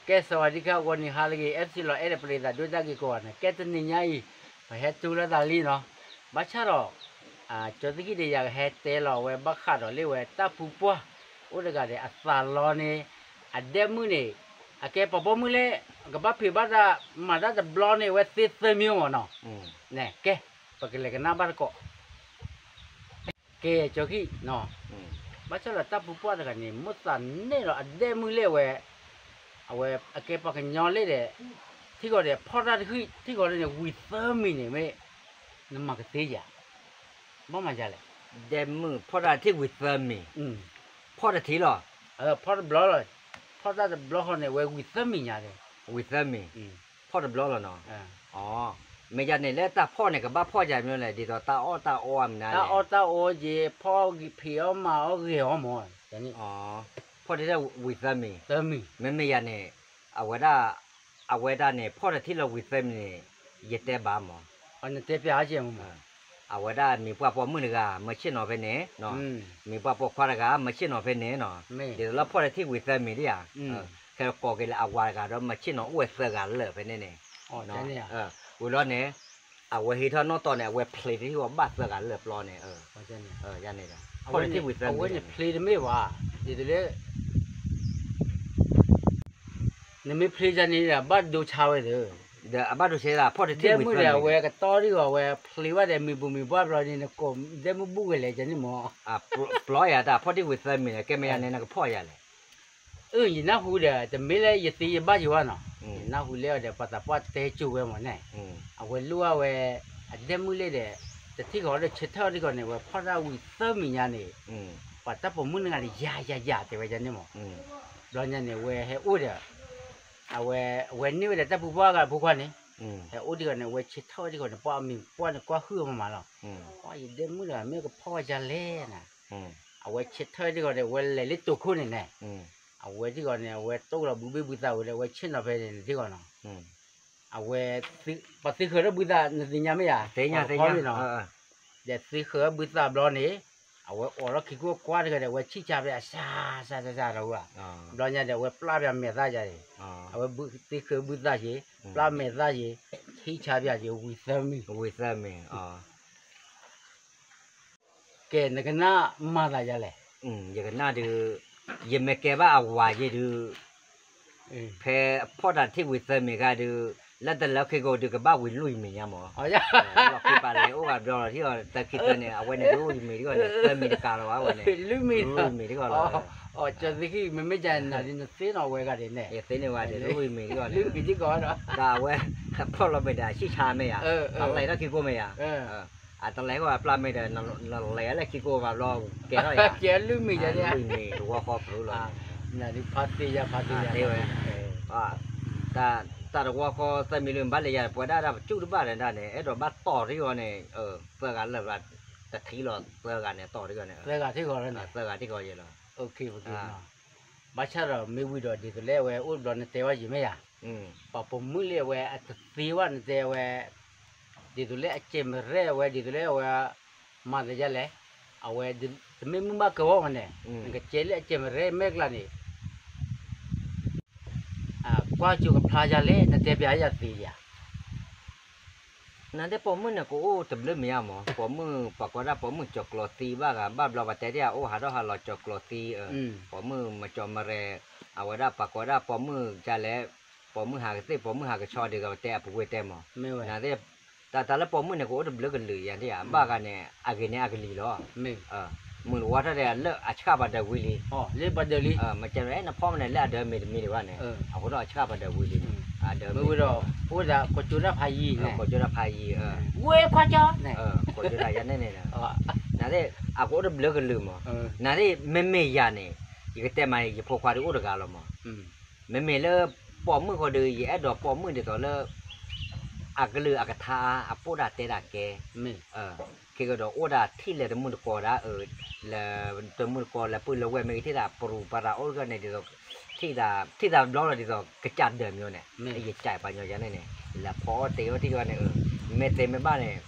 ကဲ စဝၤဒံခါ ဂီၤနံၤဟါလၢအဂ့ၤ အဲၣ်စံလီၤအဲၣ်ဒိးပျ့ၤသးဒိၣ်တၢ်ဂ့ၤကိးဂၤန့ၣ် ကဲတနံၤညါအံၤ ပဟဲတုၤလၢသးလံနီၤ, ဘၣ်ဆၣ်ဒီး ကၠီသ့ၣ်ခံဒီးယၤ ကဟဲတဲလီၤဝဲဘၣ်ဃးဒီးလၢဝဲတၢ်ပူၤပှၢ် အိၣ်တဂၤဒီးအသးလီန့ၣ် အဒဲမုၣ်န့ၣ် အကဲပှၤပိာ်မုၣ်လၢ ကဘၣ်ဖံးဘၣ်တၢ်မၤတၢ်တဘျီန့ၣ် အဝဲသ့သၢမံၤမ့ၢ်နီၤ, ကဲ ပကလဲၤကနၣ်ဘၣ်တကိး ကဲ ကၠီခံနီၤ, ဘၣ်ဆၣ်ဒီးတၢ်ပူၤပှၢ်တဂၤန့ၣ် မိၣ်သးနဲၣ်လီၤအဒဲမုၣ်လၢဝဲ, အဝဲအကဲပှၤကညီလၢဒီး ထံဂီၤဒီးဖီၣ်တၢ်တဃံၣ် ထံဂီၤလၢန့ၣ် ဝံၤသၢမံၤန့ၣ်မ့ၢ် နမၤကသ့ဧါ, ဘၣ်မၤဒ်လဲၣ်, ဒဲမုၣ်ဖီၣ်တၢ်ထံၣ်ဝံၤသၢမံၤ, ဖီၣ်တထံၣ်လီၤ, ဖီၣ်တဘျီလီၤ, ဖီၣ်တၢ်တဘျီဃီန့ၣ် အဝဲဝံၤသၢမံၤညါ, ဝံၤသၢမံၤ, ဖီၣ်တဘျီလီၤနီၤ, မ့ၢ်ယၤန့ၣ်လၢတၢ်ဖီၣ်န့ၣ် ကဘၣ်ဖီၣ်ယၤမ့ၢ်လဲၣ် ဒ်သိးတၢ်အီၣ်တၢ်အီမနုၤလဲၣ်, တၢ်အီၣ်တၢ်အီက့ၤ ဖီၣ်ဖံးအီၣ်မၤအီၣ်ဂ့ၤအီၣ်မး, ဖီၣ်တထံၣ်ဝံၤသၢမံၤ, မ့မ့ၢ်ယၤန့ၣ် အဝဲဒၣ် အဝဲဒၣ်န့ၣ် ဖီၣ်တထံၣ်လီၤဝံၤသၢမံၤန့ၣ် ယတဲဘၣ်မး, နတဲပျးအါကဲမး, အဝဲဒၣ်မ့ၢ်ပှၤပိာ်မုၣ်တဂၤ မၢဆ့ၣ်နီၤဖဲန့ၣ်, မ့ၢ်ပှၤပိာ်ခွါတဂၤ မၢဆ့ၣ်နီၤဖဲန့ၣ်နီၤ, ဒ်သိးလၢဖီၣ်တထံၣ်ဝံၤသၢမံၤဒ်ဧါ, ခဲကိးက့ၤလၢအဝၤတဂၤဒီး မၢဆ့ၣ်နီၤအိၣ်ဝဲသၢဂၤလၢာ်ဖဲန့ၣ်န့ၣ်, ဝံၤလီၤန့ၣ် အဝဲဟံးထီၣ်နီၣ်တီၢ်န့ၣ် အဝဲဖျ့တထံၣ်ဝဲဘၣ်သၢဂၤလၢာ်ပျီန့ၣ်, ဖီၣ်တထံၣ်ဝံၤသၢမံၤန့ၣ် ဖျ့တမ့ၢ်ဘၣ်, ဒ်သိးလၢ နမ့ၢ်ဖျ့ယၤန့ၣ်ဒီး ဘၣ်ဒိဆါဝဲသ့, ဒီးအဘၣ်ဒိဆါ ဖီၣ်တထံၣ်ဝံၤသၢမံၤ, ဒဲမုၣ်ဒီးအဝဲကတီၢ်ဒံးဂီၤ အဝဲဖျ့ဘၣ်ဒီးမံၤပူၤမံၤဘှၢ်ဘျီန့ၣ် နကိးဒဲမုၣ်ဘူၣ်ဝဲလဲၣ် ကန့ၣ်မး, ပျီယၤတၢ်ဖီၣ်တထံၣ်ဝံၤသၢမံၤန့ၣ် ကဲမ့ၢ်ယၤန့ၣ် နကဖီၣ်ယၤလဲၣ်, အၢ ယနၢ်ဟူဒီး တမ့ၢ်လၢယသ့ယဘၣ်ယိၤဘၣ်နီၤ, ယနၢ်ဟူလၢအီၤဒီး ပှၤသးပှၢ်တဲကၠိဝဲမးန့ၣ်, အဝဲလိၣ်ဘၣ်ဝဲ အဒဲမုၣ်လၢဒီး တထံၣ်ဃီဒီးဆၢထၢၣ်ထံၣ်ဃီန့ၣ် အဝဲဖီၣ်တၢ်ဝံၤသၢမံၤညါန့ၣ်, ပှၤတၢ်ပိာ်မုၣ်တဂၤန့ၣ် ယၤယၤယၤတဲဝဲယၤန့ၣ်မး, ဘျီညါန့ၣ် အဝဲဟဲအိၣ်ဒီး အဝဲ အဝဲန့ၢ်ဝဲဒီးတၢ်ပူၤပှၢ်ဂၤဖိခွါန့ၣ်, ဟဲအိၣ်ထံၣ်ဃီန့ၣ် အဝဲဆၢထၢၣ်ထံၣ်ဃီန့ၣ် ပှၤအမံၤပှၢ်န့ၣ် ကွၢ်ဟုၣ်အီၤမးမးလီၤ, ပှၤယဒဲမုၣ်တဂၤ မ့ၢ်ကဖီၣ်ဝဲယၤလဲၣ်န့ၣ်, အဝဲဆၢထၢၣ်ထံၣ်ဃီန့ၣ် အဝဲလဲၤလၢတိာ်ခိၣ်န့ၣ်န့ၣ်, အဝဲထံၣ်ဃီန့ၣ် အဝဲတိၢ်လီၤဘုဘ့ၣ်ဘုသးဝဲဒီး အဝဲဆ့ၣ်နီၤဖဲန့ၣ်ထံၣ်ဃီနီၤ, အဝဲ ပှၤသ့ဃၢၤထီၣ်ဘုသး နသ့ၣ်ညါမ့ၢ်ဧါ, သ့ၣ်ညါသ့ၣ်ညါ, ဒီးသ့ဃၢၤဘုသးဘျီန့ၣ်, အဝဲအိးထီၣ်ခံခိၣ်ကွၢ်တဂၤဒီး အဝဲဆံၣ်ဆါဖဲအစၢ်စၢ်စၢ်စၢ်လီၤ, ဘျီညါဒီး အဝဲပျၢ်ပၠးမဲာ်သၣ်ယၤန့ၣ်, အဝဲသ့ဃၢၤဘုသးက့ၤ, ပျၢ်မဲာ်သၣ်က့ၤ, ဆံၣ်ဆါပၠးက့ၤ ဝံၤသၢမံၤ, ဝံၤသၢမံၤ ကဲ နကနၣ်မၤသးယၤလဲၣ်, ယကနၣ်ဒုး, ယမ့ၢ်ကဲဘၣ်အဝၤယဲဒုး, ဖဲဖီၣ်တၢ်ထံၣ်ဝံၤသၢမံၤခါဒုး, လၢတလၢခံကိးဒုး ကဘၣ်ဝံၤလွံၢ်မံၤညါမး, လီၢ်ခံပာ်လဲၤအိၣ်ဂၤဘျီလီၤထံၣ်အီၤ တၢ်ခံသၢန့ၣ် အဝဲန့ၣ်လွံၢ်မံၤတဂီၢ်န့ၣ် သၢမံၤတကးလီၤဘၣ်ဝဲန့ၣ်, လွံၢ်မံၤတဂီၢ်လီၤ, ကၠီသ့ၣ်ခံ မ့မ့ၢ်ယၤနၤဒုး နသ့န့ၢ်ဝဲဂၤဒ်န့ၣ်, ယသ့န့ၢ်ဝဲဒၣ်လွံၢ်မံၤတဂီၢ်, လွံၢ်မံၤတဂီၢ်ဒီး, ဒီးအဝဲ ဖီၣ်လီၤမ့ၢ်ဒီး ဆံၣ်ဆါမ့ၢ်ယၤ, တလဲၤထီၣ်ခံကိးမ့ၢ်ယၤ အတလဲၤဃီအပျၢ်မ့ၢ်ဒီး နလဲၤလၢခံကိးဘၣ်ဘျီ ကဲထီၣ်ယၤ, ကဲလွံၢ်မံၤယၤန့ၣ်, လွံၢ်မံၤတဝီဃီဖုးလီၤ, ဖးသ့ယၤ ဖးသ့ယၤ, တၢ်တဝီဃီသၢမံၤလွံၢ်မံၤ ဘၣ်လဲၤယၤ ပဝဲဒၣ်တၢ်ပစုၣ်တဘၣ်ဒီးဒၣ်န့ၣ် အဲၣ်ဒိးဘၣ်တီၢ်ထံဂီၤန့ၣ်, သၢဂၤလၢာ်ဘျီ တထံၣ်လီၤ သၢဂၤန့ၣ် တီၢ်ထံဂီၤန့ၣ်, သၢဂၤထံဂီၤယဲလီၤ, ဘၣ်ဆၣ်ဒီးမ့ၢ်ဝံၤဒီး ဒ်သိးလၢအဝဲအိၣ်ဘျီ နတဲဝဲယံၤမ့ၢ်ယၤ ပှၤပိာ်မုၣ်လၢအဝဲအတသ့ဘၣ် နတဲဝဲ, ဒ်သိးလၢအစဲးမရဲၣ်အဝဲ ဒ်သိးလၢအဝဲ မၤသးဒ်လဲၣ်, အဝဲတမ့ၢ်မုၢ်မးကဝီၤမးန့ၣ်, နကစဲးလၢအစဲးမရဲၣ်မဲာ်ကျါန့ၣ်, ကွၢ်ကၠိကဖျါယၤလဲၣ် နတဲပျးယၤသ့ဧါ. နသ့ၣ်ပိာ်မုၣ်န့ၣ် ကအိၣ်တဘျုးမံၤဧါမး, ပိာ်မုၣ် ပှၤကိးဒၣ်ပိာ်မုၣ်ကၠီၤကျီၤသံဘၣ်ဂၤ ဘၣ်ဘျီပှၤတဲတ့ၢ်အအိၣ်ဟးထီၣ်ဟးလီၤကၠီၤကျီၤသံ, ပိာ်မုၣ်မကၠီၤမရဲၣ်, အဝဲဒၣ်ပှၤကိးဒၣ်ပိာ်မုၣ်ဒ်လဲၣ်, ပိာ်မုၣ်ဟးကသ့ၣ် ပိာ်မုၣ်ဟးကဆီဒ်သိးပတဲအပူၤကွံာ်တဲမး, နသ့ၣ် တၢ်တၢ်လၢပိာ်မုၣ်န့ၣ် ကအိၣ်တဘျုးကလုာ်ယၤဒ်ဧါ, ဘၣ်ဂၤန့ၣ် အဂ့ၤန့ၣ်အကလံၤလီၤ. မုၢ်တဝီထီၣ်ဒီးလၢအဆှၣ်ပှၤဒၢးဝံၤလံ, မ့ၢ်ကဲနဖီမန့ၣ်လၢအဒၢးမ့ၢ်တမံၤဒံးဘၣ်န့ၣ်, အဃိဒီးအဆှၣ်ပှၤဒၢးဝံၤလံ, အဒၢးမ့ၢ်ဝံၤဒီး အိၣ်ဒၣ်ကိးကၠိဒၣ်ဖးယံၤန့ၣ်, ကိးကၠိဒၣ်ဖးယံၤ, ဝဲခွါကၠီ, ကိးကၠိဒၣ်ယၤန့ၣ်န့ၣ်, နသ့ၣ် အကအိၣ်တဘျုးကလုာ်မး, နသ့ၣ် မ့မ့ၢ်ယၤန့ၣ် ယကတဲမး ယဖိခွါဒုးအိၣ်တဂၤလီၤမး, မ့မ့ၢ်လၢပိာ်မုၣ်ဃီဒီး ယအဲၣ်ဒိးပိာ်မုၣ်ဒ်သိးလၢ အကလုၢ်အကထါ အပိၢ်ဒၣ်တဲဒၣ်ကဲ, ခဲကဒီးအိၣ်ဒၣ်ထံၣ်လဲၤတမုၢ်တကိးဒၣ်, လဲၤတမုၢ်တကိးလဲၤပုၢ်လဲၤဝဲၢ်မ့ၢ်ဂ့ၤ ထံၣ်သးပရူၤပရၤအိၣ်တဂၤန့ၣ်ဒ်သိး, ထံၣ်သးဘျီလီၤဒ်သိး ကစၢ်ဒၢးမ့ၢ်န့ၣ်, ယစၢ်ပှၤညီယၤန့ၣ်န့ၣ်, လဲၤဖီအီၣ်တ့ၢ်အီၣ်ထံၣ်တဂၤန့ၣ်, မ့ၢ်သ့မ့ၢ်ဘၣ်န့ၣ်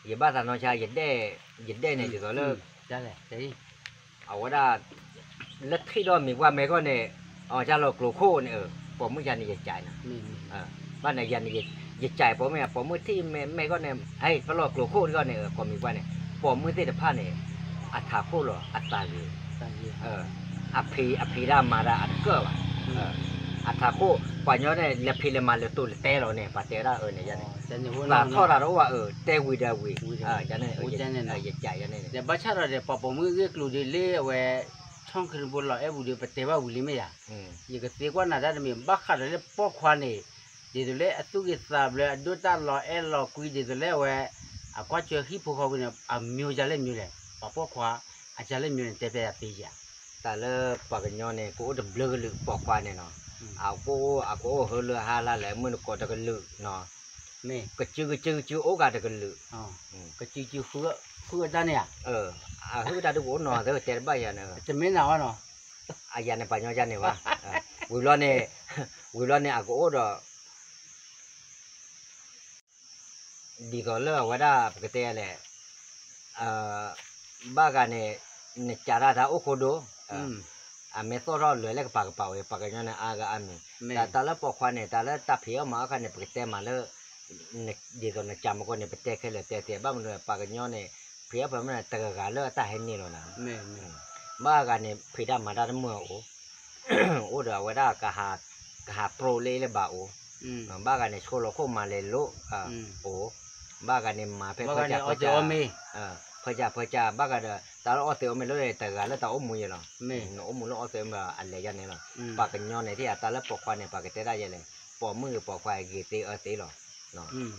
ယဘၣ်သးနီၢ်ဆါ ယဒဲၣ်န့ၣ်ဒ်သိးလၢ အဝဲဒၣ် လၢထံၣ်ဒီးမံၤပှၢ်မဲာ်ခီန့ၣ်, အီၤယၤလီၤကျိၤခိၣ်န့ၣ်, ပိာ်မုၣ်ယၤန့ၣ်ယကးနီၤ, ဘၣ်န့ၣ်ယၤန့ၣ်, ယကးပိာ်မုၣ်, ပိာ်မုၣ်ထံၣ်မဲာ်ခီန့ၣ်, ဟဲ ပလီၤကျိၤခိၣ်တခီန့ၣ်, ကိးမံၤပှၢ်န့ၣ်, ပိာ်မုၣ်သ့ၣ်တဖၣ်န့ၣ်, အထးခိၣ်လီၤ အသးဂ့ၤ, အဖံး အဖံးတၢ်မၤတၢ်အတကၢၣ်ဘၣ်, အထးခိၣ် ပှၤညီန့ၣ် လဲၤဖံးလဲၤမၤလဲၤတိၤလဲၤတဲလီၤန့ၣ် ပှၤတဲဒၣ်အၢန့ၣ်ယၤန့ၣ်, သးထီၣ်တၢ်တအိၣ်ဘၣ်အၢ, တဲဝံၤဒီးဝံၤ, ယကးန့ၣ်, ယကးန့ၣ်, ဘၣ်ဆၣ်ဒီးဒီး ပှၤပိာ်မုၣ်ဂ့ၢ်ကျိၤဒ်လၢအဝဲ, ဆီၣ်ခရံာ်ဖိလီၤအဲၣ်ပူၤဒီး ပတဲဘၣ်ဝံၤလံမ့ၢ်ယၤ, ယကသ့ကွၢ်နၤတၢ်တမံၤ ဘၣ်ဃးဒီးလၢပိာ်ခွါန့ၣ်, ဒ်သိးလၢအသူၣ်ဂ့ၤသးဘျၢ အဒိၣ်တၢ်လီၤအဲၣ်လီၤကွံ ဒ်သိးလၢအဝဲ, အကွၢ်စၢၤဟံၣ်ဖိဃီဖိန့ၣ် အမျိုးယၤလဲၣ်မျိုးလဲၣ်, ပှၤပိာ်ခွါ, အယၤလဲၣ်မျိုးန့ၣ် တဲပျဲယၤသ့ယၤ တၢ်လၢပှၤကညီန့ၣ် ကအိၣ်တဘျုးကလုာ်ပိာ်ခွါန့ၣ်နီၤ, အကအိၣ် အကအိၣ်ဟၢလၢဟါလၢလဲၣ် မုၢ်နကိးတကလုာ်နီၤ, မ့ၢ် ကစုကစုကစုအိၣ်ဂၤတကလုာ်, ကစုကစုဃုအတၢ်န့ၣ်ဧါ, အဃုတၢ်ဒုကအိၣ်နီၤ သတဲတဘၣ်ယၤန့ၣ်, တမ့ၢ်နၤဝဲနီၤ, အယၤန့ၣ်ပှၤညီယၤန့ၣ်ဘၣ်, ဝံၤဘျီန့ၣ်, ဝံၤဘျီန့ၣ် အကအိၣ်ဒီး ဒ်သိးလၢအဝဲဒၣ် ပကတဲလဲၣ်, ဘၣ်ဂၤန့ၣ်, နစးတၢ်တၢ်အိၣ်ခိၣ်ဒိၣ်, အမ့ၢ်သီၣ်ထီၣ်လွဲၤလၢကပၤကပၤဝဲ ပှၤကညီန့ၣ် အါဂၤအါမံၤ, တၢ်လၢပိာ်ခွါန့ၣ် တၢ်လၢတၢ်ဖံးအီၣ်မၤအီၣ်ခါန့ၣ် ပကတဲမးလၢ, ဒ်သိးနစးမကီၢ်န့ၣ် ပတဲခဲလၢာ်တဲသ့ ဘၣ်မနုၤပှၤကညီန့ၣ်, ဖံးအီၣ်ဖံးမၤန့ၣ် တဂၤဂၤလၢအတၢ်ဟဲန့ၢ်လီၤနၤ, ဘၣ်ဂၤန့ၣ် ဖံးတၢ်မၤတၢ်တမုာ်အအိၣ် အိၣ်ဒီးအဝဲဒၣ်, ကဟးပြိလၢလၢဘၣ်အိၣ်, ဘၣ်ဂၤန့ၣ် ဆိလီၤခိၣ်မၤလဲၤလိာ်, အိၣ်, ဘၣ်ဂၤန့ၣ် မၤဖဲဖၢကၢ်ဖၢကၢ်, ဖၢကၢ်ဖၢကၢ် ဘၣ်ဂၤဒီး တၢ်လၢအီၣ်သ့အီၣ်မ့ၤလၢတဂၤလၢတၢ်အိၣ်မူယဲလီၤ, နအိၣ်မူလၢအီၣ်သ့အီၣ်မ့ၤအလဲၤယါန့ၣ်လီၤ, ပှၤကညီန့ၣ် ထံၣ်အတၢ်လၢပိာ်ခွါန့ၣ် ပှၤကတဲဒၣ်ယဲလဲၣ်, ပိာ်မုၣ်ဂ့ၤပိာ်ခွါဂ့ၤသ့အၢသ့လီၤ,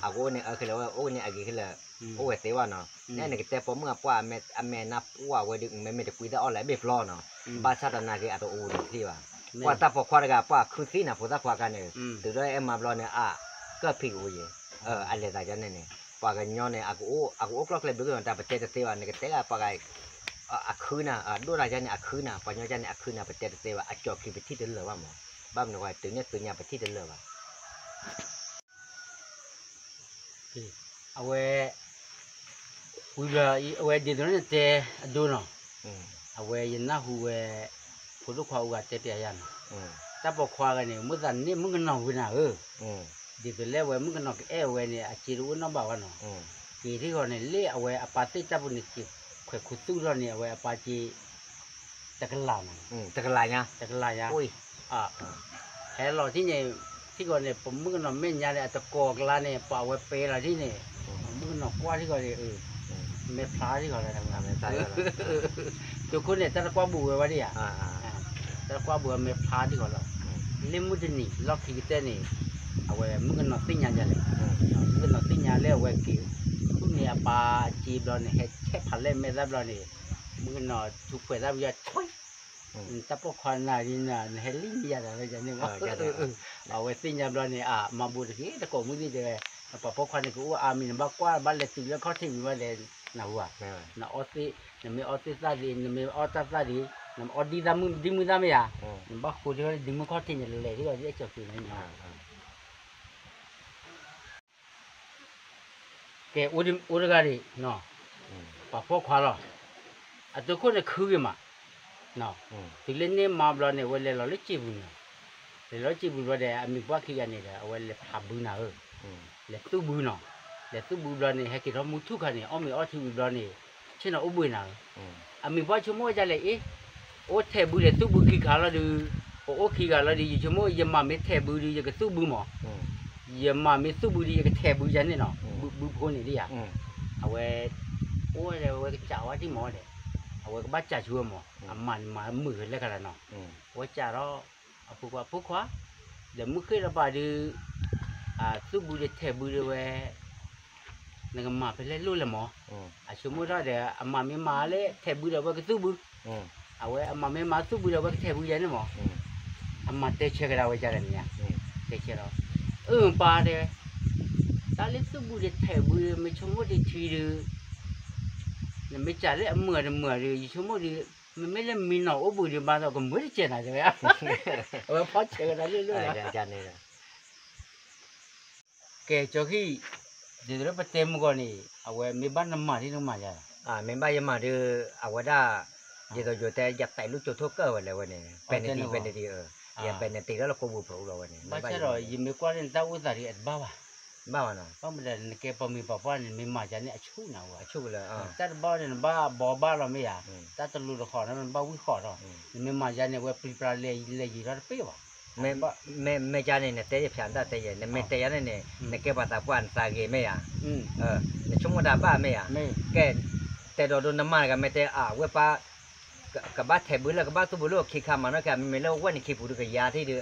အကအိၣ်န့ၣ်အၢခဲလၢာ်ဝဲ အိၣ်န့ၣ်အဂ့ၤခဲလၢာ်, အိၣ်ဝဲသ့ဝဲနီၤ, နဲနကတဲပိာ်မုၣ်အပှၢ် အမဲာ်နါပှၢ်ဝဲဒီး မ့မ့ၢ်တကွံသ့ၣ်အီၣ်လၢအဘ့ၣ်ပျီနီၤ, ဘၣ်ဆၣ်တနာ်က့ၤအတအိၣ်ဒံးသ့ဘၣ်, ပှၤတၢ်ပိာ်ခွါတဂၤ ပှၤခုသံနၤဖိသၣ်ခွါခါန့ၣ်, တုၤဒီးအဲၣ်မါဘျီန့ၣ် အကၢၣ်ဖံးကအိၣ်ယဲ, အလဲၤသးယါန့ၣ်န့ၣ်, ပှၤကညီန့ၣ် အကအိၣ်ကျီၢ်ကျဲဘျုးက့ၤနီၤ တၢ်ပတဲတသ့ဘၣ် နကတဲဂၤပှၤဂၤ အခုနၤ ဒိၣ်တၢ်ယါန့ၣ် အခုနၤ ပှၤညီယါန့ၣ် အခုနၤ ပတဲတသ့ဘၣ် အကၠီၣ်ခံပထံၣ်တလၢာ်ဘၣ်မး, ဘၣ်မနုၤဃိ တုၤန့ၣ်သုညါပထံၣ်တလၢာ်ဘၣ် အဝဲ, ဝံၤဘျီ အဝဲဒ်သိးန့ၣ်တဲအဒိနီၤ, အဝဲယနၢ်ဟူဝဲ, ဖိဒိၣ်ခွါအိၣ်ဂၤတဲပျဲယၤနီၤ, တၢ်ပိာ်ခွါဂၤန့ၣ် မုၢ်သးန့ၣ်မုၣ်ကနီၤဝံၤနၤဧၢ, ဒ်သိးလၢအဝဲမုၣ်ကနီၤကအဲၣ်ဝဲန့ၣ် အစ့တအိၣ်နီတဘၣ်ဘၣ်နီၤ, က့ၤထံၣ်ဃီန့ၣ် လၢအဝဲအပၢ်သ့ၣ်တၢ်ပူၤန့ၣ် က့ၤခွဲးခူသူၣ်ထီၣ်န့ၣ် အဝဲအပၢ်က့ၤ တကလးနီၤ, တကလးညါ, တကလးညါ, ဟဲလီၤထံၣ်န့ၣ်, ထံၣ်ဃီန့ၣ် ပမုၣ်ကနီၤမဲာ်ညါန့ၣ် အတကိးကလါန့ၣ် ပာ်ဝဲပဲလီၤထံၣ်န့ၣ်, မုၣ်ကနီၤကွၢ်ထံၣ်ဃီန့ၣ်, မဲာ်ဖျါထံၣ်ဃီလီၤ, တိခိၣ်န့ၣ် တၢ်တကွၢ်ဘူးဝဲဘၣ်ဒံးဧါ, တၢ်တကွၢ်ဘူးဝဲမဲာ်ဖျါထံၣ်ဃီလီၤ, လၢမုၢ်တနံၤ လီၢ်ခံကတၢၢ်န့ၣ်, အဝဲမုၣ်ကနီၤသ့ၣ်ညါယၤလဲၣ်, မုၣ်ကနီၤသ့ၣ်ညါလၢအဝဲက့ၤ, ဃုန့ၣ်အပၢ်စ့ဘျီန့ၣ် ဟဲထဲးဖးလဲၢ်မဲာ်သၣ်ဘျီန့ၣ်, မုၣ်ကနီၤထူးဖှဲးသၣ်ပယီၤ တၢ်ပိာ်ခွါနၤဒ်နၤ နဟဲလံယၤဒီးလၢယၤန့ၣ်မး, အဝဲသ့ၣ်ညါဘျီန့ၣ် အမၤဘူးတက့ၢ် တကိးမုၢ်သ့ၣ်တဲဝဲ, ပှၤပိာ်ခွါန့ၣ် ကအိၣ်အါမံၤ နဘၣ်ကွၢ်ဘၣ်လဲၤတုၤလၢခီၣ်ထံးမံၤဘၣ်လဲၤ, နဟူဧါ, နအီၣ်သ့ၣ်, နမ့ၢ်အီၣ်သ့ၣ်သၣ်ဒံး နမ့ၢ်အီၣ်တၢ်သၣ်ဒံး, နမ့ၢ်အီၣ်ဒံသၣ်မုၣ်ဒံမုၢ်သၣ်မ့ၢ်ဧါ, နဘၣ်ဃိထံၣ်ဒံမုၢ်ခီၣ်ထံးန့ၣ် လဲၤထံၣ်ဒီးအဲၣ်ကၠီၤဃံၤန့ၣ် ကဲ, အိၣ်တဂၤဒံး, ပှၤပိာ်ခွါလီၤ, အတိခိၣ်န့ၣ်ခုဂ့ၤမး, တုၤလၢန့ၢ်မါဘျီန့ၣ် အဝဲလဲၤလီၤလၢစံာ်ပူၤန့ၣ်, လဲၤလီၤစံာ်ပူၤဘျီဒီး အမံၤပှၢ်ခံဂၤန့ၣ်ဒီး အဝဲလဲၤဖျးဘုနၤဧၢ, လဲၤသူၣ်ဘုနီၤ, လဲၤသူၣ်ဘုဘျီန့ၣ် ဟဲက့ၤထီၣ်မူထူၣ်ခါန့ၣ် အီၣ်မ့ၤအီထံဝံၤဘျီန့ၣ်, ဆ့ၣ်နီၤအိၣ်ဘှံးနၤဧၢ, အမံၤပှၢ်ဆိကမိၣ်ဝဲဒ်လဲၣ်အ့ၣ်, အိၣ်ထဲးဘုလဲၤသူၣ်ဘုခံခါလီၤဒုး, ပအိၣ်ခံဂၤလီၤဒုး ယဆိကမိၣ် ယမၤမ့ၢ်ထဲးဘုဒုး ယကသူၣ်ဘုမး, ယမၤမ့ၢ်သူၣ်ဘုဒုး ယကထဲးဘုယၤန့ၣ်နီၤ, ဘုဖိန့ၣ်ဒ်ယၤ, အဝဲ, အိၣ်ဝဲဒီး အဝဲကစးဝဲဒံးမးဒီး, အဝဲကဘၣ်စးဆူဝဲမး, အမၤန့ၣ်မၤမုာ်ဝဲလၢခါလီၤနီၤ, အဝဲစးဒီး, အဖိခွါဖိခွါ, ဒီးမုၢ်ဃ့ၢ်ဒီးပာ်ဒုး သူၣ်ဘုဒီးထဲးဘုဒီးဝဲ, နကမၤဖဲလဲၣ်လိၣ်လဲၣ်မး, အဆိကမိၣ်ထီၣ်ဒီး အမၤမ့ၢ်မၤလၢထဲးဘုဒီး အဝဲကသူၣ်ဘု, အဝဲအမၤမ့ၢ်မၤသူၣ်ဘုဒီး အဝဲကထဲးဘုယၤန့ၣ်မး, အမၤတဲဆၢကဒါဝဲဒ်လဲၣ်န့ၣ်, တဲဆၢဒီး, အၢ ပၢ်တဲဝဲ, တၢ်လၢသူၣ်ဘုဒီးထဲးဘု မ့ၢ်ဆိကမိၣ်တထံဒုး, နမ့ၢ်စးလၢအမုာ်တမုာ်ဒီး ယဆိကမိၣ်ဒီး, မ့မ့ၢ်လၢမံနီၤအိၣ်ဘှံးဒုးဘၣ်ဒီး ကမုာ်တစဲးနၤတဲဝဲ, အဝဲဖီၣ်ဆၢကဒါလၢလိၣ်လီၤ ကဲ ကၠီခံ, ဒ်သိးလၢပတဲမုၢ်ဂီၤန့ၣ် အဝဲမ့ၢ်ဘၣ်နမၤဒ်နကမၤယၤလီၤ, မ့ၢ်ဘၣ်ယမၤဒုး အဝဲဒၣ်, ဒ်သိးယတဲယတဲာ်လၢကၠိထိၣ်ကၢၢ်ဝဲလဲၣ်ဝဲန့ၣ် penalty penalty အ ယ penalty လၢလၢကိးပူၤဖုးအိၣ်လီၤဝဲန့ၣ် ဘၣ်ဆၣ်ဒီး ယမ့ၢ်ကွၢ်လၢနတၢ်အိၣ်သးဒ်အတဘၣ်ဘၣ် ဘၣ်ဘၣ်နီၤ ဘၣ်မနုၤဒီးနကဲပိာ်မုၣ်ပှၤပှၢ်န့ၣ် နမ့ၢ်မၤယၤန့ၣ်အဆူၣ်နၤဝဲ အဆူၣ်လၢ တၢ်တဘၣ်န့ၣ် နဘၣ်ဘီဘၣ်လီၤမ့ၢ်ယၤ တၢ်တလူၤတဃီၤန့ၣ် နဘၣ်ဝံၣ်ဃီၤဒီး နမ့ၢ်မၤယၤန့ၣ် အဝဲပျံၤပြၤလဲၤယံၤထီၣ်တပ့ၢ်ဘၣ် မ့ၢ်ကါန့ၣ် နတဲယဖၠးတၢ်တဲယဲ နမ့ၢ်တဲယၤန့ၣ်န့ၣ် နကဲပှၤသးပှၢ်နသးဂ့ၤမ့ၢ်ယၤ နဆိကမိၣ်တၢ်ဘၣ်မ့ၢ်ယၤ ကဲ တဲဒီးဒိနမါတဂၤမ့ၢ်တဲအဝဲပၢ် ကဘၣ်ထဲးဘုလၢကဘၣ်သူၣ်ဘုလၢခံခါမးနီၢ်ကဲ မ့မ့ၢ်လၢဝဲန့ၣ်ခံပူၤဒုကယၤထံၣ်ဒု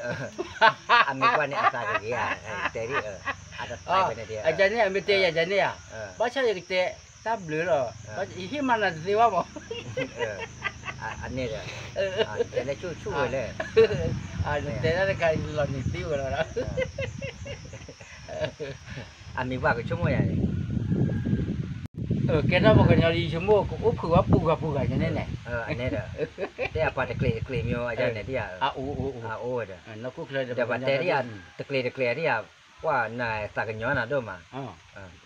အမ့ၢ်ကွၢ်န့ၣ်အသးကဂ့ၤဧါ တဲဒ် အတတၢ်ဝဲန့ၣ် အန့ၣ်ဧါ ဘၣ်ဆၣ်ယကတဲ တၢ်ဘျုးလီၤ ယဟ့ၣ်မၤနၤတသ့ဘၣ်မး အန့ၣ်ဒီး တဲလၢဆူၣ်ဆူၣ်ဝဲလဲၣ် တဲဒၣ်တခါလီၤန့ၣ်သ့ဝဲလီၤ အမ့ၢ်ပှၤကဆိကမိၣ်ယၤန့ၣ် ကဲထီၣ်ပှၤကညီလံ ယဆိကမိၣ်ကအိၣ်ဖုးဝဲပူၤဂၤပူၤဂၤန့ၣ်န့ၣ် အန့ၣ်ဒီး တဲအပှၤတကျ့ၤတကျ့ၤမ့ၢ်အယၤန့ၣ်ဒ်ယၤ အအိၣ်ဝဲဒီး ဒီးပှၤတဲဒ်ယၤ တကျ့ၤတကျ့ၤဒ်ယၤ ပှၤနသးကညီၤနၤဒိၣ်မး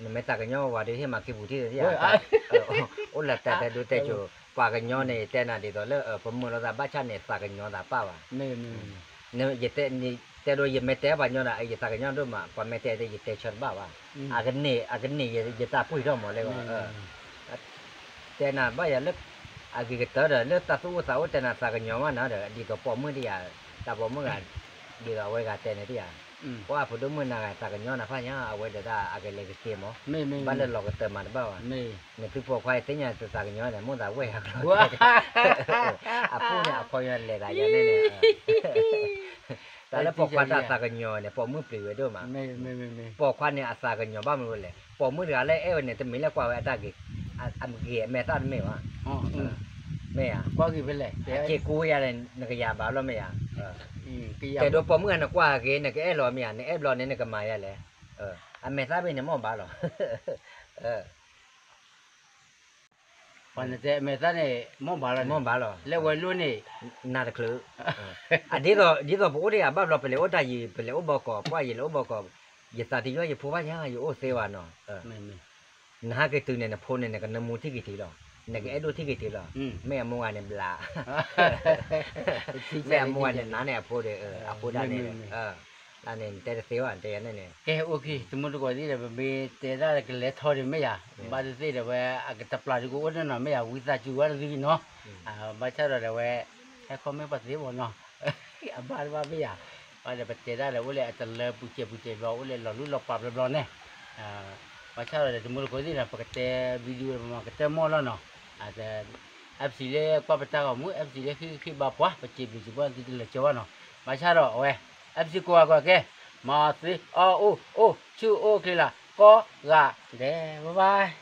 နမ့ၢ်သးကညီၤဝဲဒီးဟ့ၣ်မၤခံပူၤထံၣ်ဒ်ယၤ အိၣ်လၢတၢ်တဲဒိတဲကိၤ ပှၤကညီန့ၣ် ယတဲနၤဒ်သိးလၢ ပမုာ်လိာ်သးဘၣ်ဆၣ်န့ၣ် သးကညီၤသးပၢ်ဘၣ် ယတဲဒိယမ့ၢ်တဲပှၤကညီဒီး ယသးကညီၤဒိၣ်မး ပှၤမ့ၢ်တဲယတဲဆၢတဘၣ်ဘၣ် အကန့ၢ် အကန့ၢ်ယတၢ်ပှံၢ်ထီၣ်မးလၢ တဲနၤဘၣ်ယၤလၢ အဂ့ၤကတၢၢ်ဒီး လၢတၢ်သူၣ်အိၣ်သးအိၣ်တဲနၤသးကညီၤမးနၤဒီး ဒ်သိးပိာ်မုၣ်ဒ်ယၤ တၢ်ပိာ်မုၣ်ဂၤ ဒ်သိးအဝဲဂၤတဲန့ၣ်ဒ်ယၤ ပှၤဖိဒိၣ်မုၣ်နၤဂၤသးကညီၤနၤဖးညါ အဝဲဒီးတၢ်အကလဲၤကက့ၤမး ဘၣ်လၢလီၤကတၢၢ်မးတဘၣ်ဘၣ် နသုပိာ်ခွါသ့ၣ်ညါသးကညီၤန့ၣ် မိၣ်သးဝဲၢ်ဟးကျီ အဖိန့ၣ်အခီယလဲၤသးယၤန့ၣ်န့ၣ် တၢ်လၢပိာ်ခွါတၢ်သးကညီၤန့ၣ် ပိာ်မုၣ်ပျံၤဝဲဒိၣ်မး ပိာ်ခွါန့ၣ်အသးကညီၤဘၣ်မနုၤလဲၣ် ပိာ်မုၣ်တဂၤလၢအဲၣ်ဝဲန့ၣ် တမ့ၢ်လၢကွၢ်ဝဲအတၢ်ဂ့ၤ အဂ့ၤအမဲာ်သၣ်တမ့ၢ်ဘၣ် မ့ၢ်ဧါ က့ၤကူယၤလဲၣ် နကယၤဘၣ်လီၤမ့ၢ်ဧါ တဲဒိပိာ်မုၣ်ဂၤနကွၢ်ဂ့ၤ နကအဲၣ်လီၤမ့ၢ်ဧါ နအဲၣ်ဘျီန့ၣ် နကမၤယၤလဲၣ် အမဲာ်သၣ်ဘ့ၣ်န့ၣ်မ့ၢ်ဘၣ်လီၤ ပှၤနတဲအမဲာ်သၣ်န့ၣ် မ့ၢ်ဘၣ်လီၤန့ၣ် မ့ၢ်ဘၣ်လီၤ လဲၤဝဲလိၣ်န့ၣ် နၤတချုး အဒ်သိး ဒ်သိးပအိၣ်တယၤဘၣ်ဘျီ ပလဲၤအိၣ်တၢ်ယံၤ ပလဲၤအိၣ်ဘီကီး ပှၢ်ယလဲၤအိၣ်ဘီကီး ယသးတယီၢ်ယဖိဘၣ်ယါ ယအိၣ်သ့ဘၣ်နီၤ နဟးက့ၤတုၤန့ၣ် နဖိန့ၣ် နကနၢမူထံၣ်က့ၤတုၤလီၤ နကအဲၣ်ဒိၣ်ထံၣ်က့ၤတုၤလီၤ မ့ၢ်အမိၢ်ဂၤန့ၣ်ဘျး မ့ၢ်အမိၢ်ဂၤန့ၣ် နၤန့ၣ်အဖိဒီး အဖိဒၣ်န့ၣ် တၢ်န့ၣ် နတဲတသ့ဘၣ် နတဲယၤန့ၣ်န့ၣ် ကဲ အိၣ်ခ့ တမူတကိးသ့ၣ်ဒီး ပမ့ၢ်တဲတၢ်ကလဲၤထီၣ်ဒီးမ့ၢ်ယၤ ဘၣ်သ့ၣ်သ့ၣ်ဒီးဝဲ အကတပျၢ်ဒုကအိၣ်န့ၣ်နီၤ မ့ၢ်ယၤ ဝံသးစူၤဝဲတသ့နီၤ ဘၣ်ဆၣ်ဒီးဝဲ ဟဲခီမ့ၢ်ပှၤသ့မ့ၢ်နီၤ အဘၣ်တဘၣ်မ့ၢ်ယၤ ဘၣ်ဒီးပတဲတၢ်ဒီး အိၣ်လၢအတလၢပူၤစဲးပူၤစဲးဘျီ အိၣ်လၢလီၤလူလီၤပာ်ဘျီဘျီန့ၣ် ဘၣ်ဆၣ်ဒီးတမူတကိးသ့ၣ်ဒီး ပကတဲ video ပမၤကတၢၢ်မီၢ်လီၤနီၤ FC လၢကွၢ်ပတၢ်ဂီၤမူ FC လၢဟံၣ်ဃံဘါပှၤ ပစံးဘျုးစံးဖှိၣ်သုတလၢာ်ကၠီဘၣ်နီၤ ဘၣ်ဆၣ်ဒီးအဝဲ FC ကိးဂၤကိးဂၤကဲ မၤသ့အီၣ်အိၣ်အိၣ်ဆူၣ်အိၣ်ချ့လၢ ကိးဂၤဒဲး bye bye